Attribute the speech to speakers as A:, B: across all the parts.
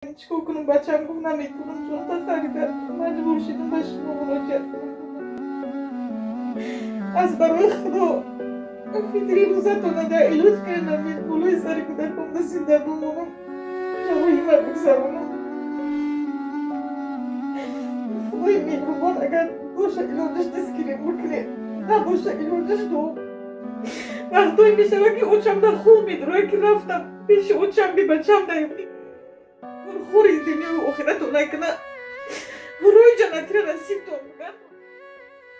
A: Чикор кунам, бачам гуфт, наметавонам ҷонта харида, маҷбур шудам ба шумо муроҷиат кунам. Аз барои Худо фитри рӯзатона да илоҷ кардам, болои сари кӯдаконда зинда бимонам, ҷавоҳи ма бигзаронам. Худои меҳрубон, агар боша, илоҷаш дастгирӣ бикунед, набоша, илоҷаш дуо. Вақтое мешавад, ки очам дар хол медурояд, ки рафтам пеши очам, бебачам даем хури дунёю охиратон накуна, рӯи ҷаннатиро насибтон бигар.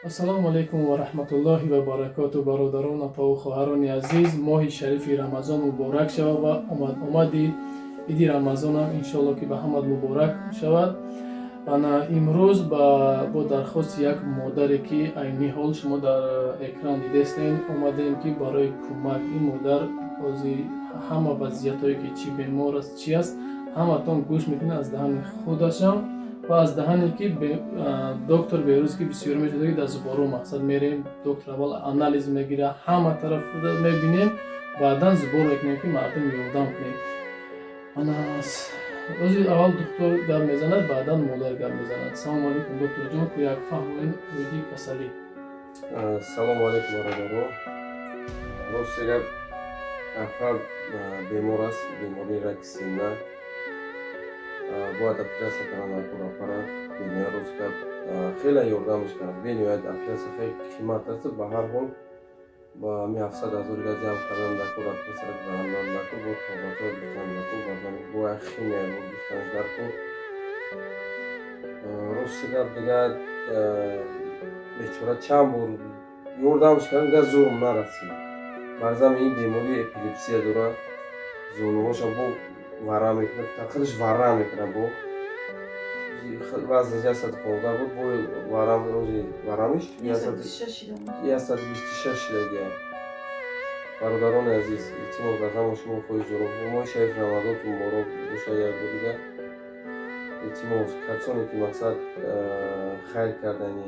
B: Ассалому алайкум ва раҳматуллоҳи ва баракоту, бародарон, апаву хоҳарони азиз. Моҳи шарифи Рамазон муборак шавад ва омади иди Рамазонам, иншоалло, ки ба ҳамат муборак шавад. Ана имрӯз бо дархости як модаре, ки айни ҳол шумо дар экран дидестем, омадем, ки барои кӯмак ин модар. Ози ҳама вазъиятҳое, ки чӣ бемор аст, чӣ аст, ҳаматон гӯш мекунед аз даҳани худашам ва аз даҳане ки доктор Беҳрӯз, ки бисёр мешуда, ки дар сбор у мақсад мерем, доктор аввал анализ мегира, ҳама тараф мебинем, баъдан сбор мекунем, ки мардум ёрдам кунем. Ана ози аввал духтур гап мезанад, баъдан модар гап мезанад. Салому алайкум, докторҷон, ку як фаҳмоен оиди касалӣ.
C: Салому алайкум, бародаро. Рости гап, апа бемор аст, бемории раки сина. Бояд оператсия кардан дар кор аппарат. Бениҳоят, рости гап, хеле ёрдамаш кардам. Бениҳоят оператсия хеле қимат аст. Ба ҳар ҳол, ба ҳами 700 000 га ҷамъ кардан дар кор, оператсияро гузарондан дар кор, бо табобатҳо гирифтан дар кор, баъдан бо як химия бо гирифтанаш дар кор. Рости гап, дигар бечора чанд бор ёрдамаш кардам, дигар зӯрам нарасид. Бар замин ин бемории эпилепсия дорад, зонуҳоша бо варам мекунад, худаш варам мекунад. Бо вазнаш 115 буд, бо варам, рӯзи варамиш 126 шидагия. Бародарони азиз, илтимос, аз ҳама шумо хоҳиш дорам, моҳи шарифи Рамазонтон муборак бошад. Як бор дигар илтимос, касоне ки мақсад хайр кардани,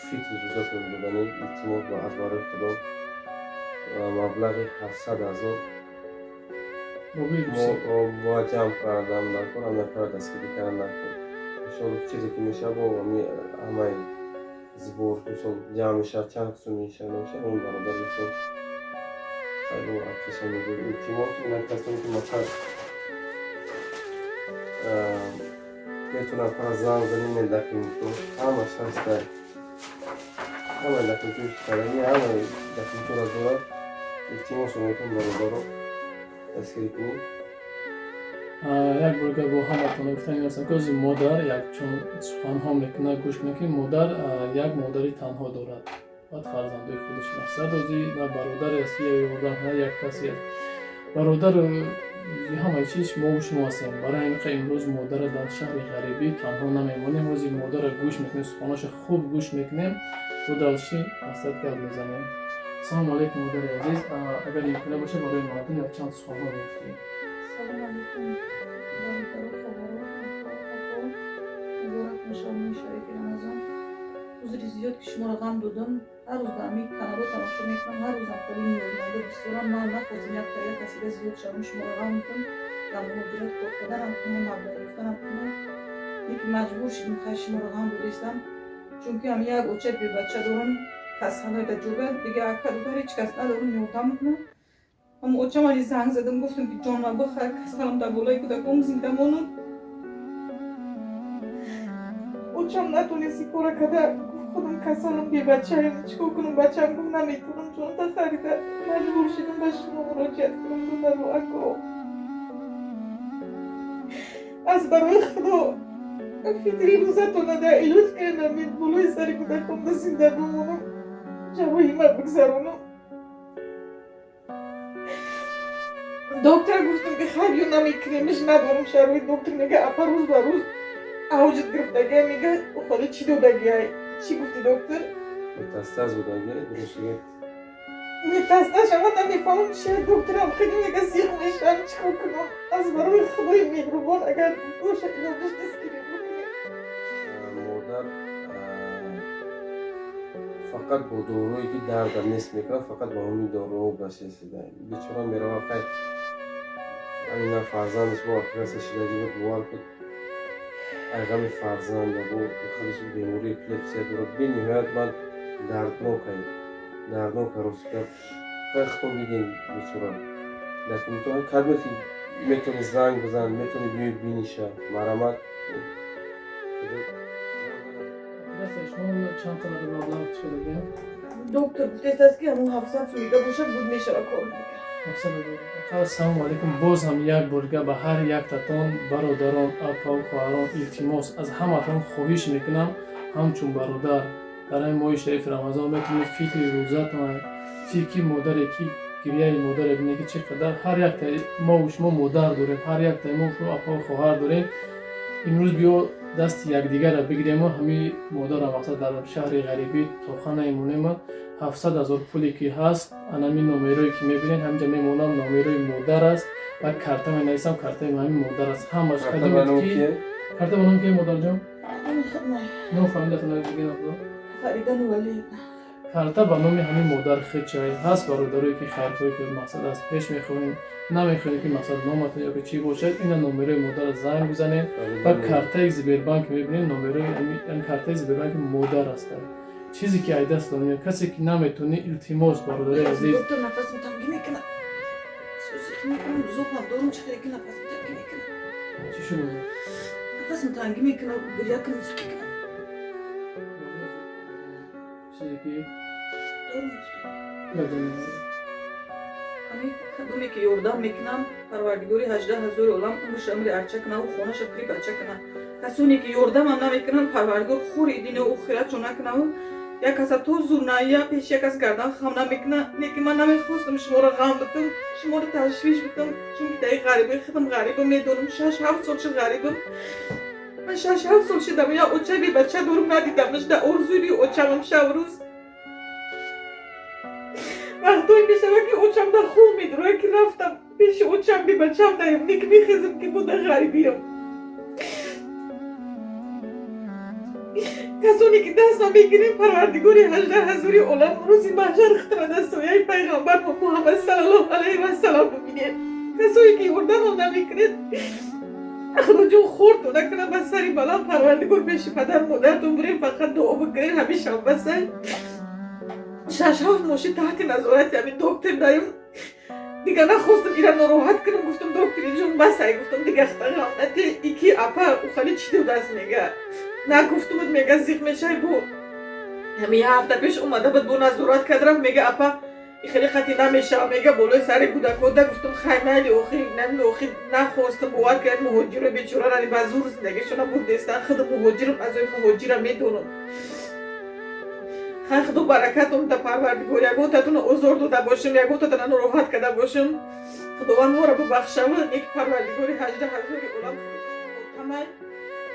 C: фитри рӯзатон додани, илтимос, аз барои Худо маблағи 700 000 бояд ҷамъ кардам дар кор, ҳам нафара дастгирӣ кардан дар кор. Иншоалло, чизе ки мешавад, бо ҳамаи сбор, мисол, ҷамъ мешавад, чанд қисм мешавад, намешавад, он бародар, мисол, хайру афсӯса мегӯем. Илтимос, ина касоне ки мақсад метавонанд, пара занг занем, документҳо ҳамаш ҳаста, ҳамаи документҳои кардагӣ, ҳамаи документҳоро дорад. Илтимос мекунам, бародаро, дастгирӣ кунед.
B: Як бор гап бо ҳаматон гуфтани ҳастам, ки ози модар якчун суханҳо мекунад, гӯш кунед, ки модар як модари танҳо дорад, баъд фарзандои худаш. Мақсад, ози на бародаре аст, ки ёрдам кунад, як касе аст. Бародар, ҳамаи чиз мову шумо ҳастем. Барои ҳамин қа имрӯз модара дар шаҳри ғарибӣ танҳо намемонем. Ози модара гӯш мекунем, суханоша хуб гӯш мекунем, бо дальше мақсад гап мезанем. Ассалому алайкум, модари азиз. Агар имкона бошад, барои мардум якчанд суханҳо мегуфтем.
A: Салом алейкум, бародару хоҳаро, апо, муборак бошад моҳи шарифи Рамазон. Узри зиёд, ки шуморо ғам додам. Ҳар рӯз дар ҳамин каналҳо тамошо мекунам, ҳар рӯзам холи ниёзмандо бисёрам. Ман нахостем як як касида зиёд шавам, шуморо ғам додам. Дар муҳоҷират кор карданам қине, маблағ ёфтанам қине, лекин маҷбур шудем, хай, шуморо ғам додистам, чунки ҳам як оча бебача дорам, касалои дар ҷога, дига ака, дудар, ҳеҷ кас надорам ёрдам кунам. Ҳам очам али занг задам, гуфтам, ки ҷонма бихар, касалам дар болои кӯдаком зинда монам. Очам натонист ин кора карда, гуфт, худам касалам, бебачаем, чикор кунам, бачам гуфт, наметавонам ҷонта харида, маҷбур шудам ба шумо муроҷиат кунам. Додару ако, аз барои Худо фитри рӯзатона да илоҷ кардам, болои сари кӯдаконда зинда бимонам, ҷавоҳи ма бигзаронам. Доктор гуфтам, ки хайр, ё намекунемиш, надорам шароит. Доктор мега, апа, рӯз ба рӯз авҷат гирифтагия. Мега, холи чӣ додагиай? Чӣ гуфти, доктор?
C: Метастаз будагия, дуруст?
A: Метастаз шава, намефаҳмам чи. Докторам хеле мега, зиқ мешавам, чӣ кор кунам? Аз барои Худои меҳрубон, агар бошад, илоҷаш дастгирӣ бикунед.
C: Модар фақат бо дорӯе, ки дарда нест мекунад, фақат ба ҳамин доруҳо басесида. Бечора мерава, хай. Ҳамина фарзандаш бо оператсия шидагӣ буд, бовар куд, ай ғами фарзанда бо худаш бемории эпилепсия дорад. Бениҳоят ман дарднокай, дарднока, рости гап. Хай, худтон дидем, бечора. Лекин кадме ки метавонӣ, занг бизан, метавонӣ биёй биниша, марамат.
B: Шумо чанд қадар маблағ чӣ додем?
A: Доктор гуфтааст, ки ҳамун 700 сумига бошад, буд мешава, кор мекард.
B: Ассалому алайкум. Боз ҳам як борга ба ҳар яктатон, бародарон, апаву хоҳарон, илтимос, аз ҳаматон хоҳиш мекунам, ҳамчун бародар, дар ҳамин моҳи шарифи Рамазон метавонед фикри рӯзатон, фикри модаре ки гирияи модаре бинед, ки чӣ қадар. Ҳар яктаи мову шумо модар дорем, ҳар яктаи мо шумо апаву хоҳар дорем. Имрӯз биё дасти якдигарро бигирему ҳамин модарро, мақсад, дар шаҳри ғарибӣ тоқа намемонем. 700 000 пуле ки ҳаст, анами номерое ки мебинед, ҳаминҷа мемонам, номерои модар аст ва карта менависам, картаи ҳамин модар аст. Ҳамаш кадомед ки карта ба ном ки, модарҷон? Ном фамилиятон?
A: Фарида Нуралиевна.
B: Карта ба номи ҳамин модар хичай ҳаст. Бародарое ки хайрхоҳе ки, мақсад, аз пеш мехоҳем, намехоҳем ки, мақсад, номатон ё ки чӣ бошад, ина номерои модарро занг бизанед ва картаи Сбербанк мебинед, номерои картаи Сбербанки модар аст. Чизе ки ай даст донем, касе ки наметонӣ, илтимос, бародари азиз.
A: Доктор, нафасам танги мекунад, сусиқӣ мекунам, зоқам дорум, чӣ хеле ки нафасам танги мекунад.
B: Чӣ шуд?
A: Нафасам танги мекунад, гиря кунам, сиқӣ кунам.
B: Чизе ки
A: дорум.
B: Медонем.
A: Ҳамин кадоме ки ёрдам мекунам, Парвардигори 18 000 олам умрша умри арча кунаву хонаша пури бача куна. Касоне ки ёрдамам намекунанд, Парвардигор хури динё охиратшо накунаву як каса то зурная пеш як кас гардан хам намекуна. Не ки ман намехостам шуморо ғам битам, шуморо ташвиш битам, чунки даи ғарибӣ худам ғарибам, медонам, 6-7 сол шуд ғарибам. Ман 6-7 сол шудам, я оча бебача дорум, надидамаш, да орзуи очамам шаб рӯз. Вақтое мешава, ки очам дар хоб медуроя, ки рафтам пеши очам, бебачам даем, не ки мехезам, ки буда ғарибиям. Касоне ки дастма мегирем, Парвардигори 18 000 олам рӯзи маҳшар хитра дар сояи пайғамбар Муҳаммад саллаллоҳу алайҳи вассалам бубинед. Касое ки ёрдамам намекунед, Худоҷон хортон накунад, ба сари баланд Парвардигор пеши падар модаратон бурем, фақат дуо бикунед. Ҳамешам басай 6-7 мошин таҳти назорати ҳамин доктор даем. Дига нахостам ира нороҳат кунам, гуфтам: «Доктори ҷон, басай», гуфтам, «дига хтағам нате». Ики апа ухали чӣ додааст, мега, нагуфтумуд, мега, зиқ мешай. Бо ҳамин як ҳафта пеш омада буд, бо назорат кард, рафт, мега: «Апа, хеле хати намешава», мега, «болои сари кӯдакода». Гуфтам: «Хай, майли, охи нами, охи нахостам, бовар кард, муҳоҷиро бечорарани ба зур зиндагишона бурдестан. Худ муҳоҷирам, азои муҳоҷира медонам. Хай, Худо баракатон да, Парвардигор, ягонтатуна озор дода бошам, ягонтатуна нороҳат карда бошам, Худованд моро бубахшава. Нек Парвардигори 18 000 олам тамай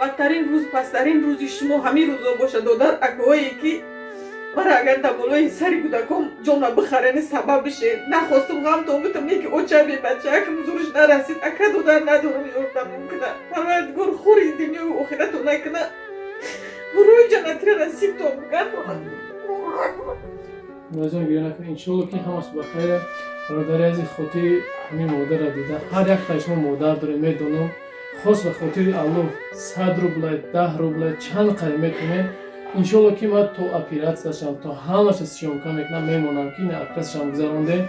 A: бадтарин рӯз, пасттарин рӯзи шумо ҳамин рӯзо бошад. Додар, акое ки мара агар дар болои сари кӯдаком ҷонма бихарени сабаб бише, нахостум ғамтон битам, неки оча бебачаакам зурш нарасид, ака додар надорам ёрдамон куна. Парвардигор хури дунёю охиратон накуна, рӯи ҷаннатира насибтон бигардонад».
B: Модарҷон, гиря накунед, иншоалло ки ҳамаш ба хайр. Бародари азиз, хотири ҳамин модарро дида, ҳар яктаи шумо модар доред, медонам, хос ба хотири Аллоҳ 100 рубла, 10 рубла, чанд қадр метавонед. Иншоалло ки ман то оператсияшам, то ҳамаша съёмка мекунам, мемонам, ки ин оператсияшам гузарондем,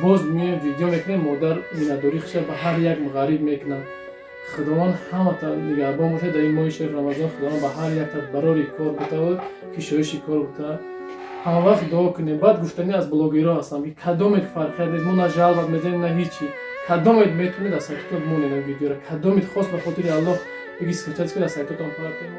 B: боз меоем, видео мекунем. Модар миннатдорӣ хиша ба ҳар як ғариб мекунад. Худованд ҳамата нигаҳбон бошад. Дар ин моҳи шариф Рамазон Худованд ба ҳар якта барори кор бутаву кишоиши кор бута. Ҳамавақт дуо кунем. Баъд гуфтанӣ аз блогерҳо ҳастам, ки кадомед, фарқият нест, мо на жалбат мезанем, на ҳичи. Кадомед метавонед, аз сайтотон монед видеоро, кадомед хост, ба хотири Аллоҳ биги скачать ки аз сайтотон партем.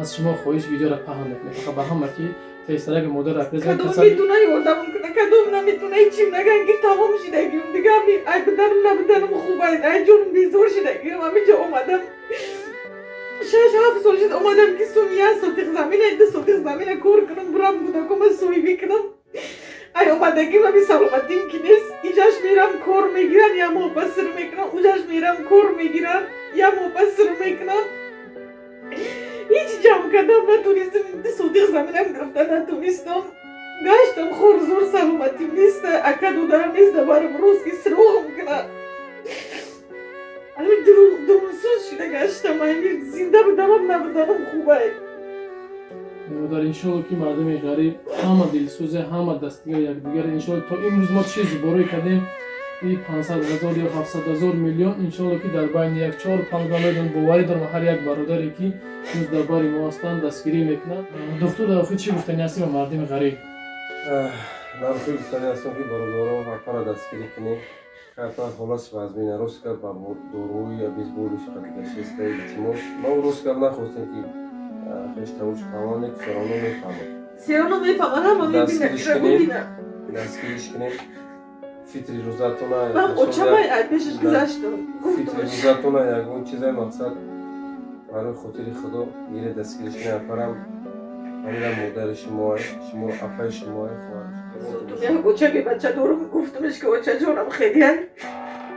B: Аз шумо хоҳиш, видеоро паҳн мекунед, фақат ба ҳама ки тезтараги модар.
A: Кадом метуна ёрдамон куна, кадом наметуна, ҳичим наган, ки тамом шидагим дига. Ай буданам, набуданам хуб, ай ҷонум безор шидагим. Ҳаминҷо омадам, 6-7 сол шуд, омадам, ки суми 1 сотих замина, 2 сотих замина кор кунам, бурам, кӯдакома соҳибӣ кунам. Ай омадагим, ҳами саломатим ки нест. Иҷаш мерам, кор мегиран, як моҳ ба сир мекунам, уҷаш мерам, кор мегиран, як моҳ ба сир мекунам. Ҳеҷ ҷамъ кардам натонистам, 2 сотих заминам гирифта натонистам. Гаштам, хорзор, саломатим нест, ака додарам нест, барам рӯз ки сироғам кунад. Ами дурусӯз шида гаштам, ами зинда будамам, набуданам хубай.
B: Модар, иншолло, ки мардуми ғариб ҳама дилсӯзе, ҳама дастгири якдигар. Иншолло, то имрӯз мо чиз борӯй кардем, и 500 000 ё 700 000 миллион, иншолло, ки дар байни як чор панҷ медон, боварӣ дорам, ҳар як бародаре, ки имрӯз дар бари мо ҳастанд, дастгирӣ мекунанд. Духтур, дар охир чӣ гуфтани ҳастӣ ба мардуми ғариб?
C: Дар охир гуфтани ҳастам, ки бародарон, апара дастгирӣ кунем. Кайфан ҳолатш вазмина, рост гап, ба доруи обезболивающий қадигашеста. Илтимос, ма рост гап, нахостем, ки хеш тавуш фаҳмам, не, всё равно мефаҳмам.
A: Всё равно мефаҳмам, ҳама мебинад.
C: Дастгириш кунем. Фитри рӯзатона
A: Ман очамай ай пешаш гузаштам.
C: Фитри рӯзатона ягон чизай, мақсад, барои хотири Худо гире, дастгириш кунем. Апарам ҳамина модари шумоай, шумо апаи шумоай, хоҳар.
A: Як оча бебача дорум. Гуфтамш, ки очаҷонам, хелиян.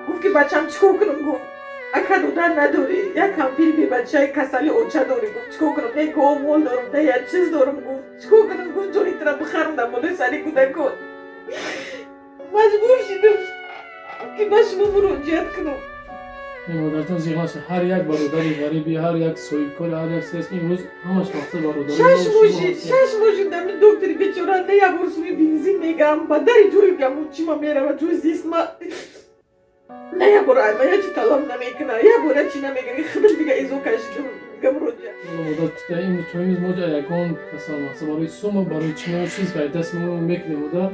A: Гуфт, ки бачам, чикор кунам? Гуфт, ака додар надорӣ, як кампири бебачаи касали оча дорӣ. Гуфт, чикор кунам? Не гов мол дорум, не як чиз дорум. Гуфт, чикор кунам? Гуфт, ҷони тира бихарам дар болои сари кӯдакон. Маҷбур шидам, ки ба шумо муроҷиат кунам.
B: Модарҷон, зиғ наша. Ҳар як бародари ғариби, ҳар як соҳибкори, ҳар як чиз, имрӯз ҳамаш мақсад бародари.
A: 6 моҳ шид, 6 моҳ шид. Ами доктори бечора не як бор суми бензин мегам ба дари ҷои гаму чима мерава, ҷои зистма, не як бор айма я чи талаб намекуна, як бор я чи намегира. Худаш дига изо кашидам, дига муроҷиат.
B: Модар, имрӯз то имрӯз мо ягон касал, мақсад, барои сума, барои чино чиз ба даст мо мекунем, модар.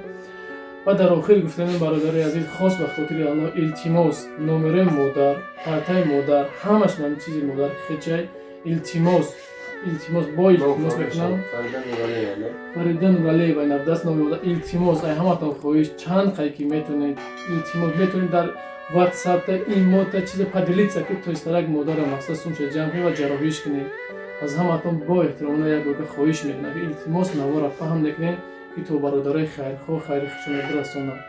B: Ва дар охир гуфтанем, бародари азиз, хос ба хотири Аллоҳ, илтимос, номерои модар, картаи модар, ҳамаш нами чизи модар хечай. Илтимос, илтимос, бо илтимос мекунам. Фарида Нуралиева инабдаст номи модар. Илтимос, ай ҳаматон хоҳиш, чанд қай ки метонед, илтимос, метонед дар ватсапта, имота чиза поделиться, ки то истарак модара, мақсад, сумша ҷамъ кунед ва ҷарроҳиш кунед. Аз ҳаматон бо эҳтиромона як бора хоҳиш мекунам, илтимос, навора паҳн мекунед, ки то бародарои хайрхоҳ хайри худшона бирасонанд.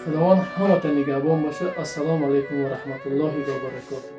B: Худованд ҳамата нигаҳбон бошад. Ассалому алайкум ва раҳматуллоҳи ва баракотуҳ.